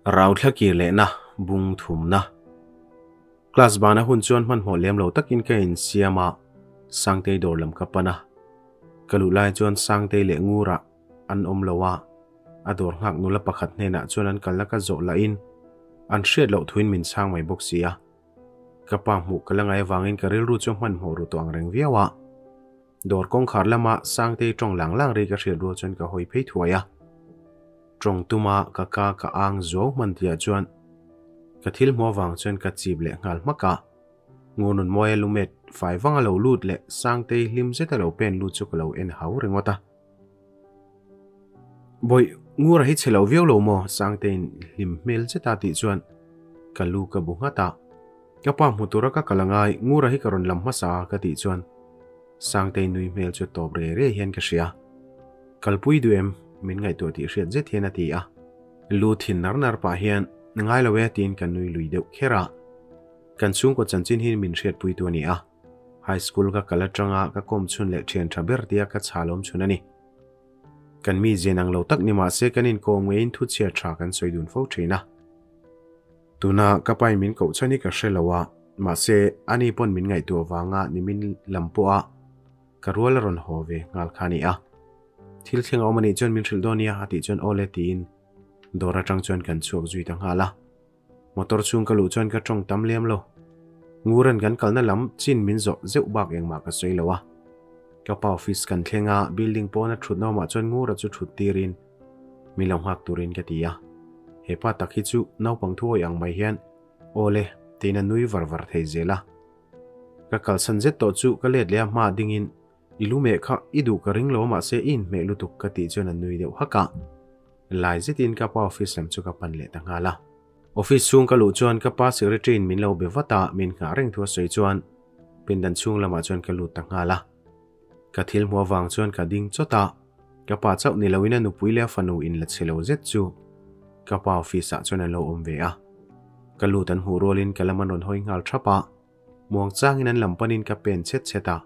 Rauthla kir lehna bung thumna. Class bana hun chuan hmanhmawh lem lo takin ka insiam a, Sangtei dawr lam ka pan a. Ka luh lai chuan Sangtei leh Ngura an awm lo a, a dawr nghak nula pakhat hnenah chuan an kalna ka zawh lahin an hriat loh thuin min chhang mai bawk si a. Ka pa hmuh ka la ngai avangin ka rilru chu hmanhmawh ru tawh ang reng viau a. Dawr kawngkhar lama Sangtei tawng lang lang ri ka hriat rual chuan ka hawi phei thuai a. Tawng tuma ka ka ka ang zuau hman tihah chuan ka thil hmuh avang chuan ka chip leh nghal hmak a. Ngununmawia lumet fai vanga lo lut leh Sangtei hlim zeta lo pen lut chu ka lo en hau ringawt a. Bawih, Ngura hi chhe lo viau lo maw? Sangteiin hlim hmel zeta tih chuan ka lu ka bu nghat a. Ka pa hmu tura ka kal angai, Ngura hi ka rawn lam hmasa a ka tih chuan Sangtei nui hmel chu tawp re re hian ka hria. Kalpui duh em? Min ngaihtuah tih hriat zet hian a ti a. Lu thin nar nar pah hian ngai lo e tiin ka nui lui deuh kher a. Kan chhungkaw chanchin hi min hriatpuitu a ni a. High school ka kal atanga ka kawm chhun leh thian tha ber tia ka chhal awm chhun a ni. Kan mi zin ang lo tak ni mah se kan inkawm ngeiin thu chhiat tha kan sawi dun fo thin a. Tuna ka pain min koh chhan hi ka hre lo a, mahse ani pawn min ngaihtuah vanga nimin lam pawha ka rual a rawn haw ve nghal kha a ni a. Thil thleng a awm a nih chuan min hrilh dawn nia a tih chuan aw le tiin dawr atang chuan kan chhuak zui ta nghal a. Motor chhung ka luh chuan ka tawng tam lem lo. Nguran kan kalna lam chin min zawh zeuh bak engmah ka sawi lo a. Ka pa office kan thleng a, building pawna thutna awmah chuan Ngura chu thut tirin min lo nghak turin ka ti a. He pa tak hi chu naupang thuawi ang mai hian aw le tiin a nui var var thei zel a. Ka kalsan zet tawh chu ka let leh a hma dingin I lu meh kha i duh ka ring lo mahse i inhmeh lutuk ka tih chuan a nui deuh hak a. Lai zetin ka pa office lam chu ka pan leh ta nghal a. Office chhung ka luh chuan ka pa secretary in min lo be vat a, min nghah reng thu a sawi chuan pindan chhung lamah chuan ka lut ta nghal a. Ka thil hmuh avang chuan ka ding chawt a, ka pa chauh ni loin a nupui leh a fanu in la che lo zet chu ka pa office ah chuan an lo awm ve a. Ka lut an hmuh rualin ka lam an rawn hawi nghal thap a. Muang changin an lam panin ka pen chhet chhet a,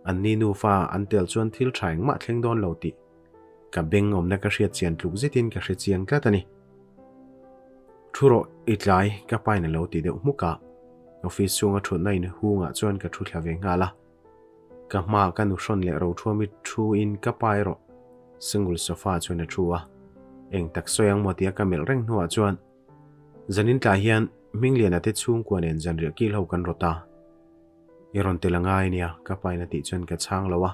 an ni nufa an tel chuan thil tha engmah thleng dawn lo tih ka beng awmna ka hriat chian tluk zetin ka hre chiang tlat a ni. Thu rawh i tlai ka pain a lo ti deuh hmuk a, office chhunga thutna in hungah chuan ka thu thla ve nghal a. Ka hmaah ka nuhrawn leh rothuami thu in ka pa erawh single sofa chuan a thu a, eng tak sawi ang maw tia ka melh reng hnuah chuan Zanin tlai hian Hmingliana te chhungkua nen zanriah kil ho kan rawt a. I rawn tel a ngai ania ka pain a tih chuan ka chhang lo a.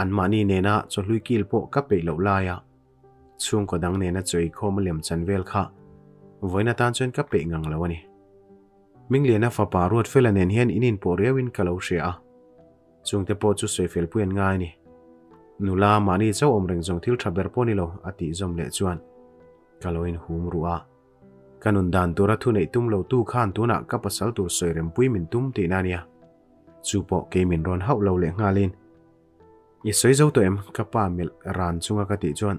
Anmahni nena chawhlui kil pawh ka peih loh laia chhungkaw dang nena chaw eikhawm a lem chan vel kha vawiin atan chuan ka peih ngang lo a ni. Hmingliana fapa Ruatfela nen hian in inpawh riauin ka lo hria a. Chungte pawh chu sawifelpui an ngai a ni. Nula mahni chauh awm reng zawng thil tha ber pawh ni lo a tih zawm leh chuan ka lo inhum ruh a. Ka nun dan tura thu neih tum lo tu khan tunah ka pasal tur sawi rempui min tum tihna a nia. Chu pawh kei min rawn hauh lo leh nghalin. I sawi zo tawh em? Ka pa melh ran chunga ka tih chuan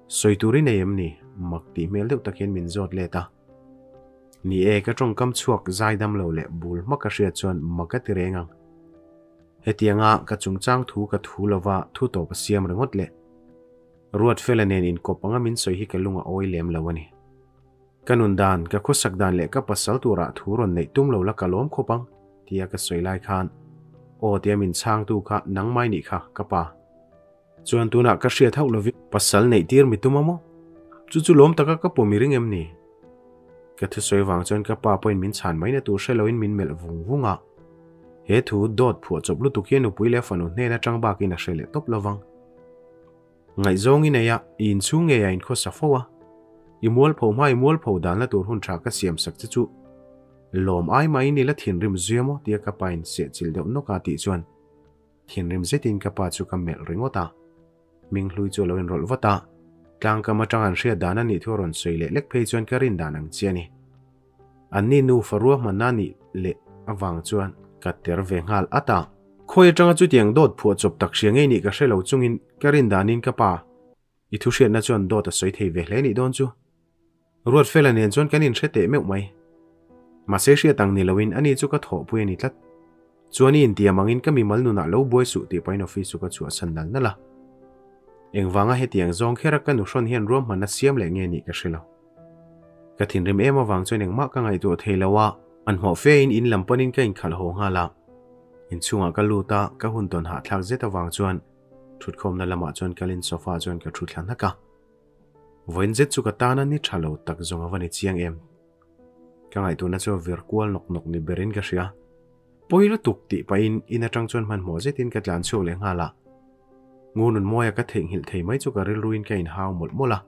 sawi tur i nei em ni? Mak tih hmel deuh tak hian min zawt let a. Ni e, ka tawngkam chhuak zaidam lo leh bul hmak ka hriat chuan mak a ti reng ang. Hetianga ka chungchang thu ka thu lova thu tawp a siam ringawt leh Ruatfela nen inkawp anga min sawi hi ka lung a awi lem lo a ni. Ka nun dan, ka khawsak dan leh ka pasal turah thu rawn neih tum lo la ka lawm khawp ang, tia ka sawi lai khan, Aw tia min chhangtu kha nangmai nih kha, ka pa. Chuan tunah ka hriat hauh lovin pasal neih tir mi tum a maw? Chu chu lawm taka ka pawm i ring em ni? Ka thusawi vang chuan ka pa pawhin min chhan mai na tur hre loin min melh vung vung a. He thu dawt phuah chawp lutuk hi a nupui leh a fanu hnen atang bakin a hre leh tawp lovang. Ngaihzawng i nei a, i inchhung ngei a inkhawsa fo a. I mualpho hma i mualpho dan la tur hun tha ka siam sak che chu lawm ai maiin i la thinrim zui a maw tia ka pa in sehchilh deuh nawk a tih chuan thinrim zetin ka pa chu ka melh ringawt a. Hminghlui chu a lo inrawlh vat a, tlangkam atang an hriat dan a nih thu a rawn sawi leh lek phei chuan ka rin dan ang chi a ni. Anni nufa ruahmanna nih leh avang chuan ka ter ve nghal at a. Khawi atanga chutiang dawt phuah chawp tak hria ngei nih ka hre lo chungin ka rin danin ka pa i thu hriatna chuan dawt a sawi thei ve hle nih dawn chu. Ruatfela nen chuan kan inhre teh meuh mai. Mahse hriat ang ni loin ani chu ka thawhpui a ni tlat. Chuan i intiam angin ka mimal nunah lo buai suh tih pahin office chu ka chhuahsan nal nal a. Engvanga hetiang zawng khera ka nuhrawn hian ruahmanna siam leh nge nih ka hre lo. Ka thinrim em avang chuan engmah ka ngaihtuah thei lo a, hmanhmawh fe in in lam panin ka inkhalh haw nghal a. Inchhungah ka lut a, ka hun tawn hahthlak zet avang chuan thutkhawmna lamah chuan kalin sofa ah chuan ka thu thla hnak a. Vawiin zet chu ka tana ni tha lo tak zawng a va ni chiang em. Ka ngaihtuahna chu a vir kual nawk nawk ni berin ka hria. Pawi lutuk tih pahin in atang chuan hmanhmawh zetin ka tlan chhuak leh nghal a. Ngununmawia ka theihnghilh thei mai chu ka rilruin ka inhau mawlh mawlh a.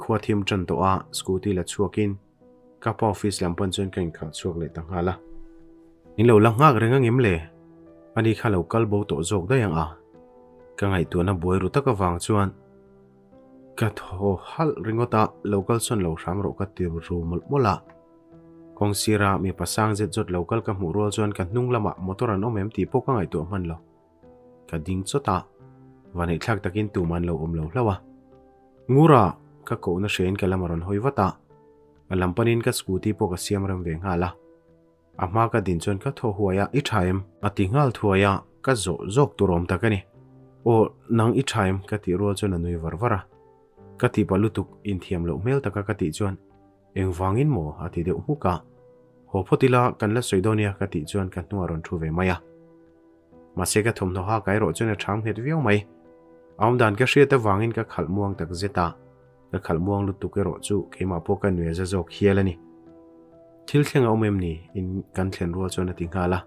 Khua thim tan tawh a, scooty la chhuakin ka pa office lam pawn chuan ka inkhalh chhuak leh ta nghal a. In lo la nghak reng angem le? Ani kha lo kal bo tawh zawk daih ang a. Ka ngaihtuahna buai ru tak avang chuan ka thaw halh ringawt a, lo kal sawn lo hram rawh ka ti ru mawlh mawlh a. Kawng sira mipa sang zet zawt lo kal ka hmuh rual chuan ka hnung lamah motor an awm em tih pawh ka ngaihtuah hman lo. Ka ding chawt a, vaneihthlak takin tum an lo awm lo hlauh a. Ngura, ka kohna hriain ka lam a rawn hawi vat a, a lam panin ka scooty pawh ka siam rem ve nghal a. A hma ka din chuan ka thaw huai a, I tha em? A ti nghal thuai a, ka zawh zawk tur awm tak a ni. Aw, nang i tha em? Ka tih rual chuan a nui var var a. Ka tih pah lutuk, inthiam loh hmel taka ka tih chuan, Engvangin maw? A ti deuh hmuk a. Haw phawt ila, kan la sawi dawn nia ka tih chuan ka hnungah rawn thu ve mai a. Mahse ka thawmhnaw hak erawh chuan a chhang nghet viau mai. A awmdan ka hriat avangin ka khalh muang tak zet a, ka khalh muang lutuk erawh chu keimah pawh ka nuia za zawk hial a ni. Thil thleng a awm em ni? In kan thlen rual chuan a ti nghal a.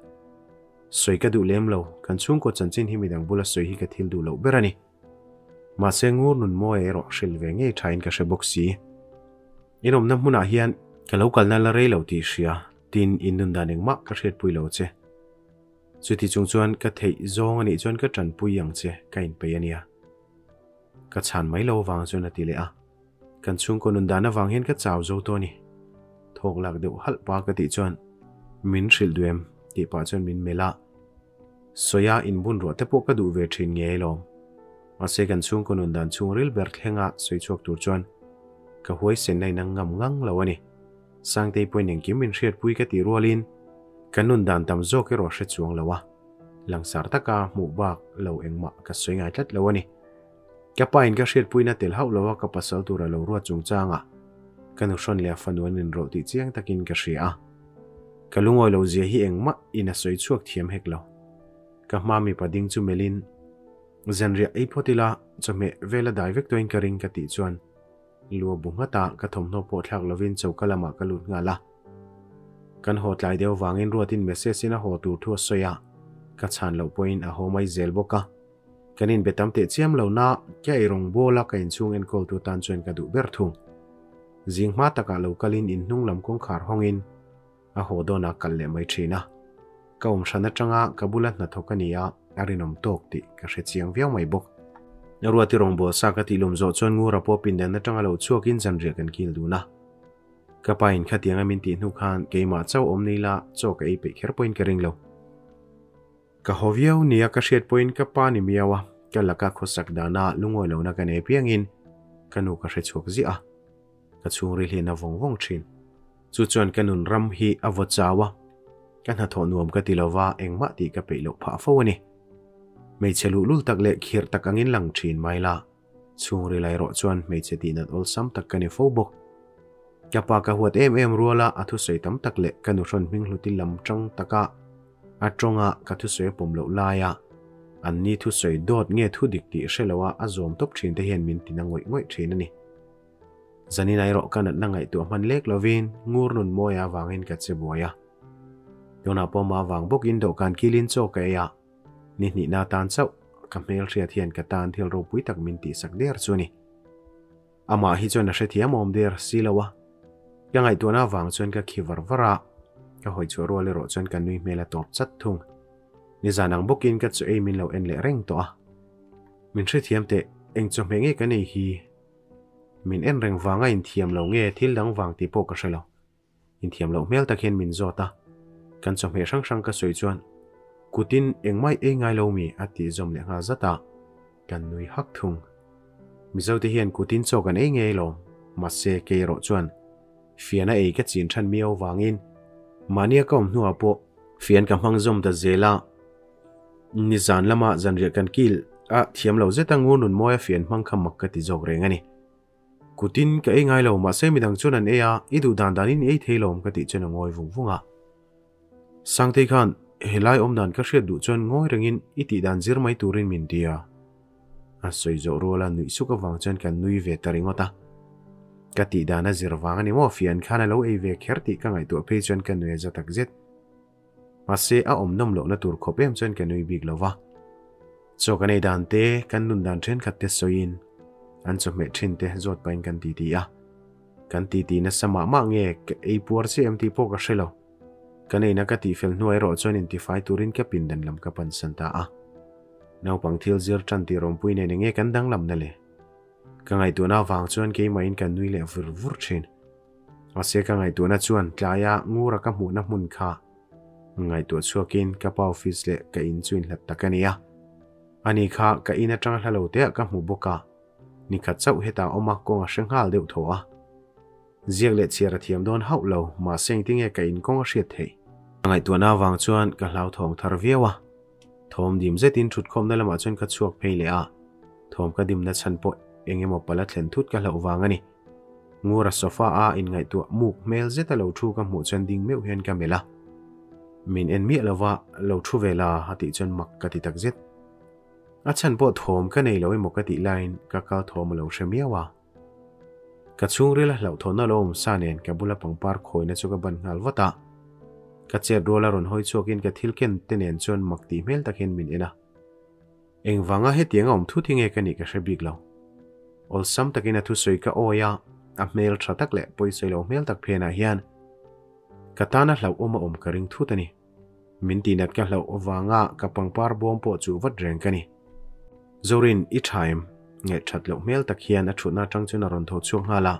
Sawi ka duh lem lo, kan chhungkaw chanchin hi midang bula sawi hi ka thil duh loh ber a ni. Mahse ngur nun mawi erawh hrilh ve ngei thain ka hre bawk si. In awmna hmunah hian ka lo kalna la rei lo tih hria, tin in nun dan engmah ka hriatpui lo che. Chuti chung chuan ka theih zawng a nih chuan ka tanpui ang che ka inpeih a nia. Ka chhan mai lo avang chuan a ti leh a. Kan chhungkaw nun dan avang hian ka chau zo tawh a ni. Thawk lak deuh halh pa ka tih chuan min hrilh duh em tih pah chuan min melh a. Sawia inbun ruah te pawh ka duh ve thin ngei alawm. Mahse kan chhungkaw nun dan chhung ril ber thlenga sawi chhuak tur chuan ka huaisen na inang ngam ngang lo a ni. Sangtei pawhin engkim min hriatpui ka tih rualin kan nun dan tam zawk erawh hre chuang lo a, langsar taka hmuh bak lo engmah ka sawi ngai tlat lo a ni. Ka pain ka hriatpuina tel hauh lo a ka pasal tur a lo ruat chungchangah ka nu hrawn leh a fanu an inrawlh tih chiang takin ka hria a. Ka lungawi lo zia hi engmah in a sawi chhuak thiam hek lo. Ka hma mipa ding chu melhin zanriah ei phawt ila chawhmeh vel a dai vek tawhin ka ring ka tih chuan Lu a bu nghat a, ka thawmhnaw pawh thlak lovin choka lamah ka lut nghal a. Kan haw tlai deuh vangin Ruatin message in a haw tur thu a sawi a, ka chhan loh pawhin a haw mai zel bawk a. Kan inbe tam teh chiam lo na, ka eirawng bawl a ka inchhung enkawltu tan chuan ka duh ber thung. Zing hma takah lo kalin inhnung lam kawngkhar hawngin a haw dawnah kal leh mai thin a. Ka awm hran atanga ka bula hnathawk a ni a, a rinawm tawk tih ka hre chiang viau mai bawk. Ruati rawngbâwl sa ka tih lawm zawh chuan Ngura pawh pindan atanga lo chhuakin zanriah kan kil dun a. Ka pa in khatianga min tih hnu khan keimah chauh awm ni la chaw ka ei peih kher pawhin ka ring lo. Ka haw viau nia ka hriat pawhin ka pa ni miau a, ka laka khawsak dana lungawi lohna ka nei apiangin ka nu ka hre chhuak ziah a. Ka chhungril hian a vawng vawng thin. Chu chuan ka nun ram hi a vaw chau a, ka hnathawh nuam ka ti lova engmah tih ka peih loh phah fo a ni. Hmeichhe luhlul tak leh khirh tak angin lang thin mai la, chhungril erawh chuan hmeichhe tihnat awlsam tak ka ni fo bawk. Ka pa ka huat em em ruala a thusawi tam tak leh ka nuhrawn hming hluti lam tang taka a tawnga ka thusawi a pawm loh laia anni thusawi dawt nge thudik tih hre loa a zawm tawp thin te hian min tina ngawih ngawih thin a ni. Zanin erawh ka natna ngaihtuah hman lek lovin ngur nun mawi avangin ka che buai a. Tunah pawh mah vang bawkin dawhkan kilin chaw ka ei a, ni hnihna tan chauh ka hmelhriat hian ka tan thil ropui tak min tihsak der chu a ni. Amah hi chuan a hrethiam awm der si lo a, ka ngaihtuahna avang chuan ka khi var var a, ka hawi chhuah rual erawh chuan ka nui hmel a tawp chat thung. Nizan ang bawkin ka chaw ei min lo en leh reng tawh a. Min hrethiam teh, eng chawhmeh nge ka nei hi? Min en reng vanga inthiam lo nge thil dang vang tih pawh ka hre lo. Inthiam loh hmel tak hian min zawt a, kan chawhmeh hrang hrang ka sawi chuan kutin engmah ei ngai lo mi a tih zawm leh nghal zat a, kan nui hak thung. Mizote hian kutin chaw kan ei ngei lo, mahse kei erawh chuan fiana ei ka chin than miau vangin mahnia ka awm hnuah pawh fian ka hmang zawm ta zel a. Nizan lama zanriah kan kil a thiam lo zet a ngur nun mawi a fian hmang kha mak ka ti zawk reng a ni. Kutin ka ei ngai lo, mahse midang chuan an ei a, i duh dan danin i ei thei lawm ka tih chuan a ngawi vung vung a. Sangtei khan helai awm dan ka hriat duh chuan ngawi rengin i tih dan zir mai turin min ti a. A sawi zawh ruala nuih suk avang chuan kan nui ve ta ringawt a. Ka tih dan a zir vang a ni maw, fian khan a lo ei ve kher tih ka ngaihtuah phei chuan ka nui a za tak zet. Mahse a awm nawm lohna tur khawp em chuan ka nui bik lo va. Chaw kan ei dan te, kan nun dan thenkhat te sawiin an chawhmeh thin te zawt pahin kan titi a. Kan titi nasa mah mah nge ka ei puar chiah em tih pawh ka hre lo. Kan eina ka tihfel hnuah erawh chuan intifai turin ka pindan lam ka pansan ta a. Naupang thil zir tan tih rawmpui nen enge kan danglamna le? Ka ngaihtuahna avang chuan keimahin ka nui leh vur vur thin. Mahse ka ngaihtuahna chuan tlaia ngura ka hmuhna hmun kha ngaihtuah chhuakin ka pa office leh ka in chu inhlat tak a ni a. Ani kha ka in atanga hla lo teah ka hmu bawk a, nikhat chauh hetah awm a kawng a hre nghal deuh thaw a. Ziak leh chhiar a thiam dawn hauh lo, mahse engtinge ka in kawng a hriat theih? Ka ngaihtuahna avang chuan ka hlauthawng thar viau a. Thawm dim zetin thutkhawmna lamah chuan ka chhuak phei leh a, thawm ka dimna chhan pawh eng emaw pala thlen thut ka hlauh vang a ni. Ngura sofa a inngaihtuah muk hmel zeta lo thu ka hmuh chuan ding meuh hian ka melh a. Min en miah lova lo thu ve la a tih chuan mak ka ti tak zet. A chhan pawh thawm ka nei lo emaw ka tih laiin ka kal thawm a lo hre miau a. Ka chhungril a hlauhthawnna lo awm sa nen ka bula pangpar khawina chu ka ban nghal vat a. Ka chet rual a rawn hawi chhuakin ka thil ken te nen chuan mak tih hmel tak hian min en a. Engvanga hetiang a awm thut hi nge ka nih ka hre bik lo. Awlsam takin a thusawi ka awi a, a hmel tha tak leh pawisawi lo hmel tak phenah hian ka tana hlauhawm a awm ka ring thut a ni. Min tihnat ka hlauh avanga ka pangpar bawm pawh chuh vat reng ka ni. Zorin, i tha em? Ngaihthat loh hmel tak hian a thutna atang chuan a rawn tho chhuak nghal a.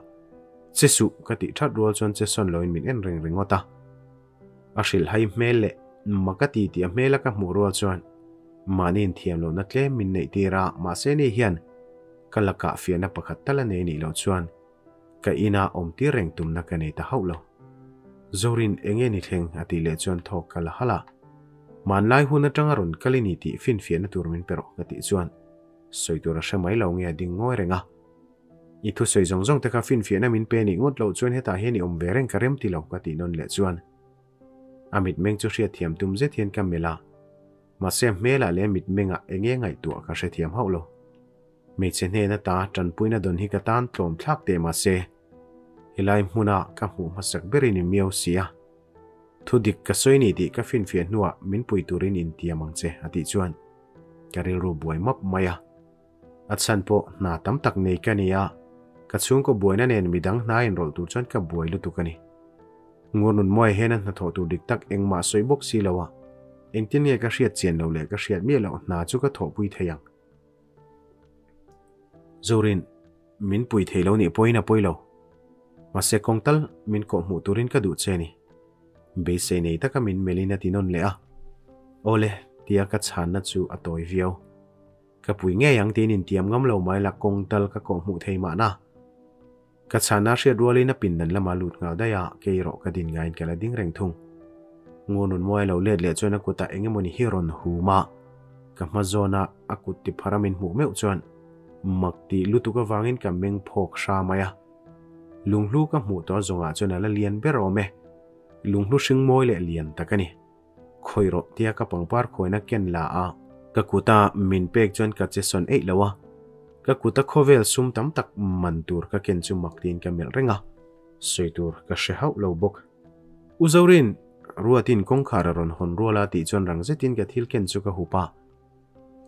Che suh, ka tih that rual chuan che sawn loin min en reng ringawt a. A hrilhhai hmel leh mak a ti tih a hmela ka hmuh rual chuan mahni inthiam lohna tlem min neih tir a, mahse ni hian ka lakah fiahna pakhat tal a nei nih loh chuan ka ina awm tir reng tumna ka nei ta hauh lo. Zorin enge ni thleng a tih leh chuan thawk ka la halh a, hmanlai hun atanga rawn kal i ni tih finfiahna tur min pe rawh ka tih chuan sawi tur a hre mai lo nge a ding ngawi reng a. I thusawi zawng zawng te kha finfiahna min pe nih ngawt loh chuan hetah hian i awm ve reng ka rem ti lo ka tih nawn leh chuan a mitmeng chu hriatthiam tum zet hian ka melh a, mahse hmelah leh mitmengah enge ngaihtuah ka hrethiam hauh lo. Hmeichhe hnen ata tanpuina dawn hi ka tan tlawm thlak teh mahse helai hmuna ka hmuh hmasak berin i miau si a, thu dik ka sawi ni tih ka finfiah hnuah min pui turin intiam ang che a tih chuan ka rilru buai map mai a. A chhan pawh hna tam tak nei ka ni a, ka chhungkaw buaina nen midang hna inrawlh tur chuan ka buai lutuk a ni. Ngurnunmuai hian a hnathawh tur dik tak engmah sawi bawk si lo a, engtin nge ka hriat chian lo leh ka hriat miah loh hna chu ka thawhpui thei ang. Zorin, min pui thei lo nih pawhin a pawi lo. Mahse kawng tal min kawhhmuh turin ka duh che a ni. Beisei nei taka min melhin a ti nawn leh a. Awle, tia ka chhanna chu a tawi viau. Ka pui ngei ang tiin intiam ngam lo mai la kawng tal ka kawh hmuh thei mahna. Ka chhana hriat rualin a pindan lama lut nghal daih a, kei erawh ka din ngaiin ka la ding reng thung. Ngunun muai lo let leh chuan a kutah eng emawni hi rawn hum a, ka hma zawna a kut ti phar a min hmuh meuh chuan mak tih lutuk avangin ka meng phawk hra mai a. Lunghlu ka hmuh tawh zawngah chuan a la lian ber awm e. Lunghlu hring mawi leh lian tak a ni. Khawi rawh tia ka pangpar khawina ken la a, ka kuta min pek chuan ka che sawn eih lo a, ka kuta khawvel sum tam tak man tur ka ken chu mak tiin ka melh reng a, sawi tur ka hre hauh lo bawk. U Zorin, Ruatin kawngkhar a rawn hawn rual a tih chuan rang zetin ka thil ken chu ka hup a,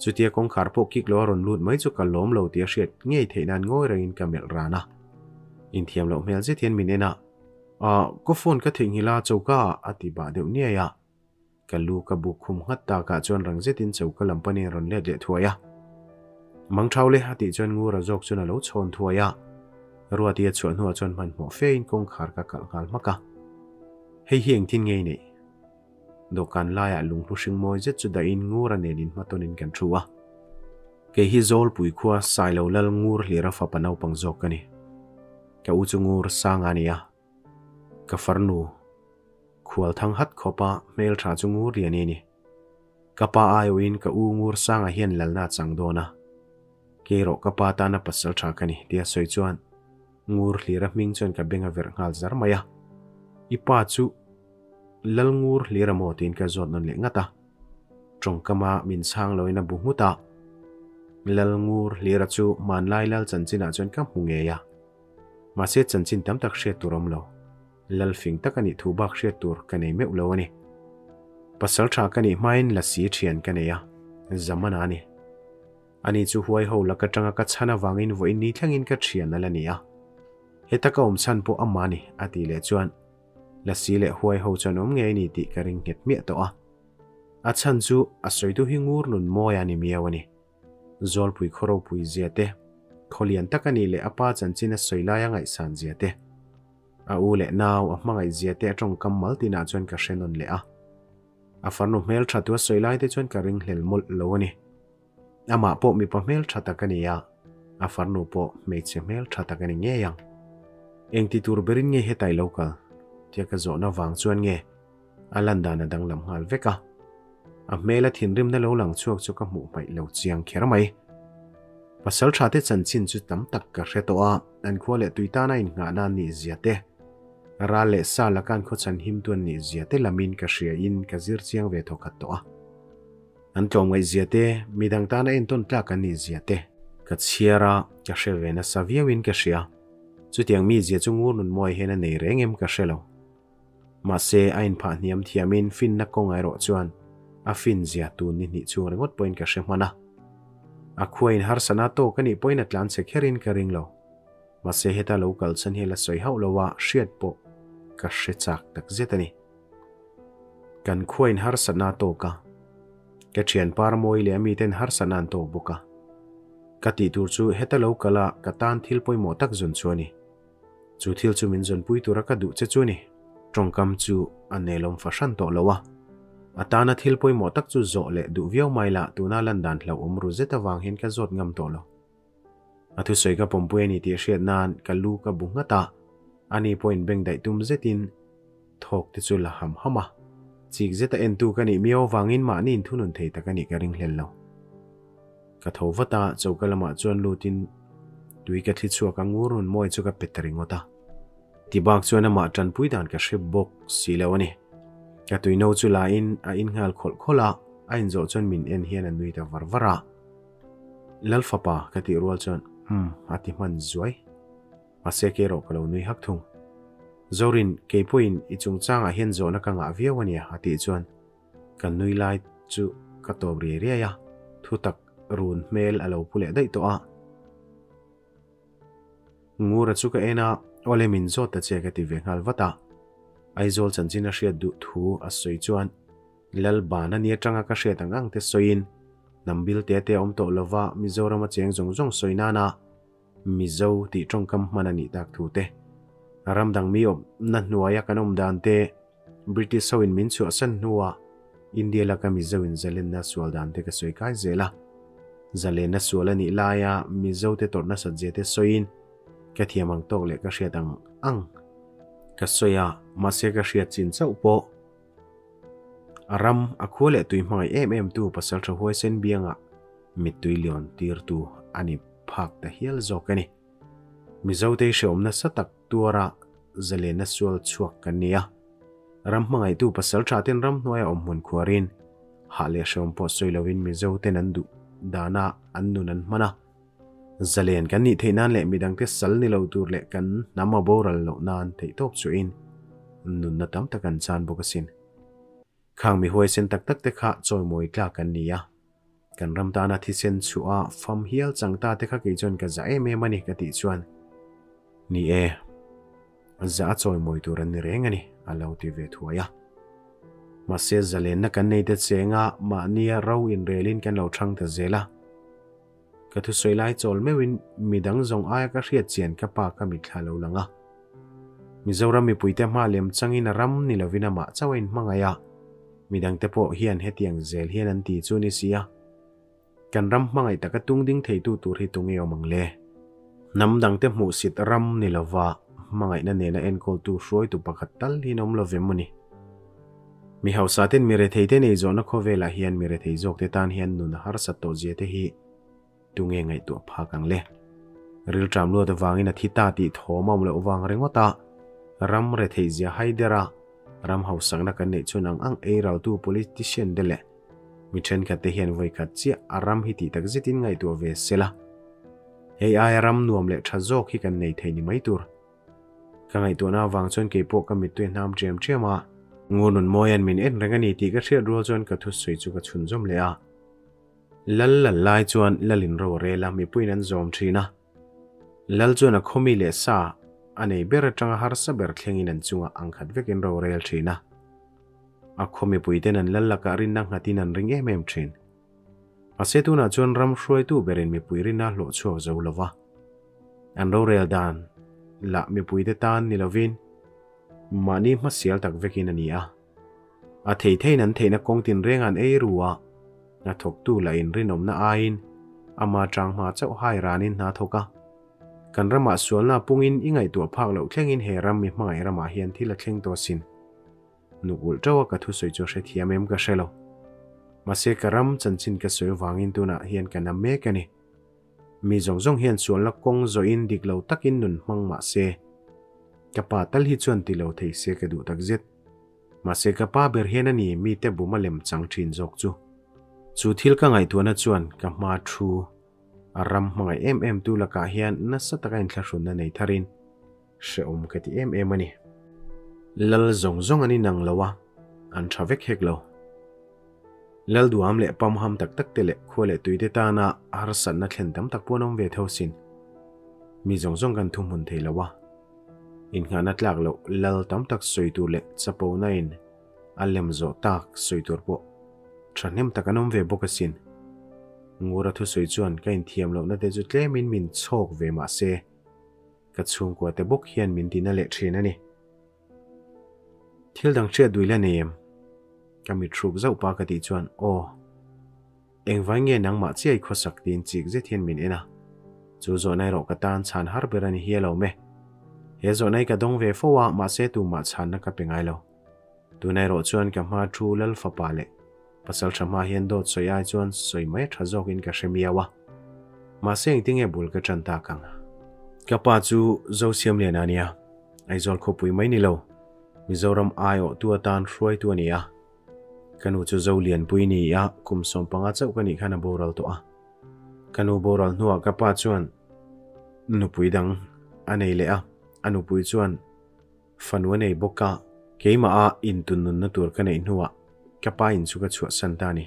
chutia kawngkhar pawh kik lo a rawn lut mai chu ka lawm lo tih a hriat ngei theih nan ngawi rengin ka melh ran a, inthiam loh hmel zet hian min en a. Ah, ka phone ka theihnghilh a, choka ah a ti bah deuh niai a. Ka lu ka buk khum nghat takah chuan rang zetin choka lam panin rawn let leh thuai a. Mang thau le a tih chuan Ngura zawk chuan a lo chhawn thuai a. Ruati a chhuah hnuah chuan hmanhmawh fein kawngkhar ka kalh nghal hmak a. Hei hi engtin nge i neih? Dawhkan laiah lunghlu hring mawi zet chu dahin Ngura nen inhmatawnin kan thu a. Kei hi Zawlpui khua Sailo Lal Ngur hlira fapa naupang zawk ka ni. Ka u chu ngur sang a nia. Ka farnu khual thang hat khawpa hmeltha chu ngur lian i ni. Ka pa aiawhin ka u ngur sanga hian lalna a chang dawn a. Kei rawh ka pa tana pasal tha ka ni tia sawi chuan Ngur hlira hming chuan ka beng a verh nghal zar mai a. I pa chu Lal ngur hlira maw tiin ka zawt nawn leh ngat a. Tawngkama min chhang loin a bu nghut a. Lal ngur hlira chu hmanlai lal chanchinah chuan ka hmu ngei a. Mahse chanchin tam tak hriat tur awm lo. Lal fing tak a nih thu bak hriat tur ka nei meuh lo a ni. Pasal tha ka nih hmain lasi thian ka nei a, Zamana a ni. Ani chu huai ho lak atanga ka chhan avangin vawiin ni thlengin ka thian a la ni a. Heta ka awm chhan pawh amah ni, a tih leh chuan lasi leh huai ho chuan awm ngei a ni tih ka ring nghet miah tawh a. A chhan chu a sawitu hi ngur nun mawi a ni miau a ni. Zawlpui khaw ropui zia te, khaw lian tak a nih leh a pa chanchin a sawi laia ngaihsan zia te, a u leh nau a hmangaih zia te a tawngkam mal tinah chuan ka hre nawn leh a. A farnu hmel tha tu a sawi lai te chuan ka ringhlel mawlh lo a ni. Amah pawh mipa hmel tha tak a ni a, a farnu pawh hmeichhe hmel tha tak a ni ngei ang. Engti tur berin nge hetai lo kal? Tia ka zawhna vang chuan nge A lan dan a danglam nghal vek a. A hmela thinrimna lo lang chhuak chu ka hmuh hmaih lo chiang kher mai. Pasal tha te chanchin chu tam tak ka hre tawh a, an khua leh tui tana innghahna an nih zia te, ral leh sa laka an khawchhan himtu an nih zia te lamin ka hria in ka zir chiang ve thawkhat tawh a. An tlawmngaih zia te, midang tana entawn tlak an nih zia te. Ka chhiar a, ka hre ve nasa viau in ka hria. Chutiang mi zia chu ngur nun mawi hian a nei reng em ka hre lo. Mahse, a inphah hniam thiamin finna kawng erawh chuan a fin zia tun ni hnih chhung ringawt pawhin ka hre hman a. A khuain harsana tawk a nih pawhin a tlan che kherin ka ring lo. Mahse, heta lo kal chhan hi la sawi hauh lo a, hriat pawh ka hre chak tak zet a ni. Kan khuain harsatna a tawk a, ka thian Parmawi leh a miten harsatna an tawk bawk a. Ka tih tur chu heta lo kal a ka tan thil pawimawh tak zawn chu a ni. Chu thil chu min zawnpui tura ka duh che chu ni. Tawngkam chu a nelawm fahran tawh lo a. A tana thil pawimawh tak chu zawh leh duh viau mai lah tuna lan dan hlauhawm ru zet avang hian ka zawt ngam tawh lo. A thusawi ka pawmpui a ni tih hriat nan ka lu ka bu nghat a, ani pawhin beng daih tum zetin thawk te chu la ham ham a. Chik zeta entu ka nih miau avangin mahni inthunun thei tak a nih ka ringhlel lo. Ka tho vat a, choka lamah chuan lutin tui ka thli chhuak a, ngur rawn mawi chu ka pe ta ringawt a. Ti bak chuan amah tanpui dan ka hre bawk si lo a ni. Ka tui no chu la in a in nghal khawlh khawlh a, a inzawh chuan min en hian a nui ta var var a. Lal fapa ka tih rual chuan umm a ti hman zuai. Mahse kei erawh ka lo nui hak thung. Zorin, kei pawhin i chungchangah hian zawhna ka ngah viau a nia a tih chuan Kan nui lai chu ka tawp riai riai a, thutak run hmel a lo pu leh daih tawh a. Ngura chu ka en a, Awle min zawt ta che ka ti ve nghal vat a. Aizawl chanchin a hriat duh thu a sawi chuan Lalbana ni atanga ka hriat ang ang te sawiin hnam bil te te a awm tawh lova Mizoram a cheng zawng zawng sawi nana Mizo tih tawngkam hman a nih tak thu te, ram dang mi awmna hnuaia kan awm dan te, British hoin min chhuahsan hnua India laka Mizo in zalenna sual dan te ka sawi kai zel a. Zalenna sual a nih laia Mizo te tawrh nasat zia te sawiin ka thiam ang tawk leh ka hriat ang ang ka sawi a, mahse ka hriat chin chauh pawh a ram a khua leh tui hmangaih em em tu Pasaltha Huaisen biangah mittui liawn tirtu a ni phak ta hial zawk a ni. Mizote hrehawm nasa tak tuara zalenna sual chhuak kan ni a. Ram hmangaihtu pasal tha ten ram hnuaia awm hmun khuarin hah leh hrehawm pawh sawi lovin Mizoten an duh dana an nun an hman a. Zalen kan nih theih nan leh midangte sal ni lo tur leh kan hnam a boral loh nan theihtawp chuhin nunna tam tak an chan bawk asin. Khang mi huaisen tak tak te kha chawimawi tlak an ni a. Kan ram tana thisen chhuah a fam hial chang ta te kha kei chuan ka za em em a ni ka tih chuan, Ni e, za a chawimawi tur an ni reng a ni, a lo ti ve thuai a. Mahse zalenna kan nei te chenga mahnia ro inrelin kan lo thang ta zel a. Ka thusawi lai chawl meuhin midang zawng aia ka hriat chian ka pa ka mitthla lo lang a. Mizoram mipuite hma lem changin a ram ni lovin amah chauh a inhmangaih a, midangte pawh hian hetiang zel hian an ti chu ni si a. Kan ram hmangaih taka tung ding theitu tur hi tunge awm ang le? Hnam dangte hmuhsit ram ni lova hmangaihna nena enkawltu hruaitu pakhat tal hi an awm lo ve maw ni? Mi hausaten mi retheite nei zawhna khawvelah hian mi rethei zawkte tan hian nun a harsat tawh zia te hi tunge ngaihtuah phak ang le? Rilṭam luat avangin a thi ta tih thawm a awm loh vang ringawt a, ram retheihzia hai der a, ram hausakna kan neih chuan ang ang ei raltu politician te leh mi thenkhat te hian vawi khat chiah a ram hi tih tak zetin ngaihtuah ve se la. Hei aia ram nuam leh tha zawk hi kan nei thei ni mai tur. Ka ngaihtuahna avang chuan keipawh ka mittui a hnam ṭiam ṭiam a. Ngununmawia'n min en reng a ni tih ka hriat rual chuan ka thusawi chu ka chhunzawm leh a. Lal lal lai chuan Lalin ro a rel a, mipuiin an zawm thin a. Lal chuan a khawmi leh sa a nei ber atanga harsa ber thlengin an chungah ang khat vekin ro a rel thin a. A khaw mipuiten an lal lakah rinna nghatin an ring em em thin. Mahse tunah chuan ram hruaitu berin mipui rinna hlawh chhuak zo lo va. An rorel dan lah mipuite tan ni lovin mahni hmasial tak vekin a ni a. A thei theiin an theihna kawng tinreng an ei ru a, hna thawktu lah inrinawmna aiin ama tang hma chauh hai ranin hna thawk a. Kan ramah sualna pungin i ngaihtuah phak loh thlengin he ram mi hmangaih ramah hian thil a thleng tawh asin. Nuk ulh teuh a ka thusawi chu hrethiam em ka hre lo. Mahse ka ram chanchin ka sawi avangin tunah hian ka na mek a ni. Mi zawng zawng hian sualna kawng zawhin dik lo takin nun hmang mah se, ka pa tal hi chuan ti lo thei se ka duh tak zet. Mahse ka pa ber hian a ni mite bum a lem chang thin zawk chu. Chu thil ka ngaihtuahna chuan ka hma thu a ram hmangaih em em tu lakah hian nasa taka inthlahrunna nei tharin hrehawm ka ti em em a ni. Lal zawng zawng an inang lo a, an tha vek hek lo. Lal duham leh pamham tak tak te leh khua leh tuite tana harsatna thlen tam tak pawh an awm ve tho sin. Mi zawng zawng kan thuhmun thei lo a. Innghahna tlak loh lal tam tak sawi tur leh chapona in a lem zawh tak sawi tur pawh thahnem tak an awm ve bawk asin. Ngura thusawi chuan ka inthiam lohna te chu tlemin min chhawk ve mah se, ka chhungkua te bawk hian min tina leh thin a ni. Thil dang hriat dui la nei em? Ka mit hruk zauh pa ka tih chuan, Aw. Engvai nge nangmah chiah i khawsak tiin chik zet hian min en a. Chu zawhna erawh ka tan chhan har ber a ni hi alawm e. He zawhna hi ka dawng ve fo a, mahse tumah chhanna ka pe ngai lo. Tuna erawh chuan ka hma thu Lal fapa leh pasal tha hma hian dawt sawi ai chuan sawi mai a tha zawkin ka hre miau a. Mahse engtinge bul ka tan tak ang? Ka pa chu Zosiamliana a nia. Aizawl khawpui mai ni lo, Mizoram aiawhtu atan hruaitu a ni a. Ka nu chu Zolianpui ni a, kum 15 chauh ka nih khan a boral tawh a. Ka nu boral hnuah ka pa chuan nupui dang a nei leh a, a nupui chuan fanu a nei bawk a. Keimah a intunnunna tur ka neih hnuah ka pa in chu ka chhuahsan ta a ni.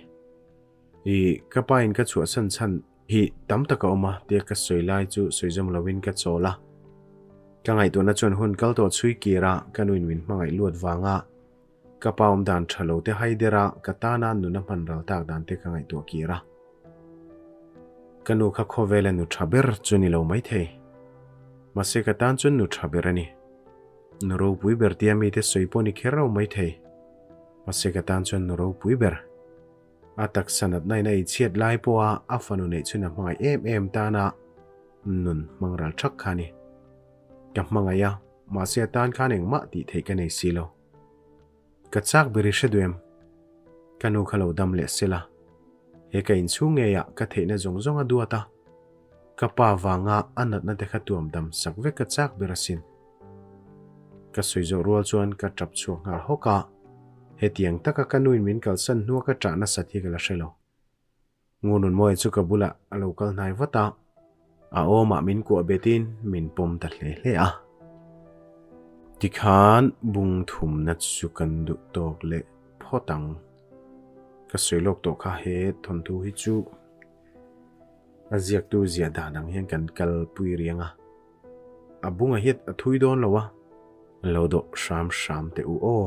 I ka pa in ka chhuahsan chhan hi tam tak a awm a tia ka sawi lai chu sawi zawm lovin ka chawl a. Ka ngaihtuahna chuan hun kal tawh chhui kir a, ka nuin min hmangaih luat vanga ka pa awm dan tha lo te hai der a, ka tana nuna hman ral tak dan te ka ngaihtuah kir a. Ka nu kha khawvela nu tha ber chu ni lo maithei. Mahse ka tan chuan nu tha ber a ni. Nu ropui ber tia mite sawi pawh ni kher lo maithei. Mahse ka tan chuan nu ropui ber. A taksa natna in a eichhiat lai pawha a fanu neih chhun a hmangaih em em tana nun hmang ral thak kha a ni. Ka hmangaih a, mahse a tan khan engmah tih theih ka nei si lo. Ka chak ber i hre duh em? Ka nu kha lo dam leh sela. He ka inchhung ngeiah ka theihna zawng zawng a duat a. Ka pa vanga a natna te kha tuam dam sak vek ka chak ber asin. Ka sawi zawh rual chuan ka tap chhuak nghal hawk a, hetiang taka ka nuin min kalsan hnua ka ṭah nasat hi ka la hre lo. Ngununmawia chu ka bulah a lo kal hnai vat a, a awmah min kuah betin min pawm ta hle hle a. Tikhan bung thumna chu kan duh tawk leh phawt ang. Ka sawi lawk tawh kha he thawnthu hi chu a ziaktu ziah dan ang hian kan kalpui riang a. A bunga hian a thui dawn lo a. Lo dawh hram hram teh u aw.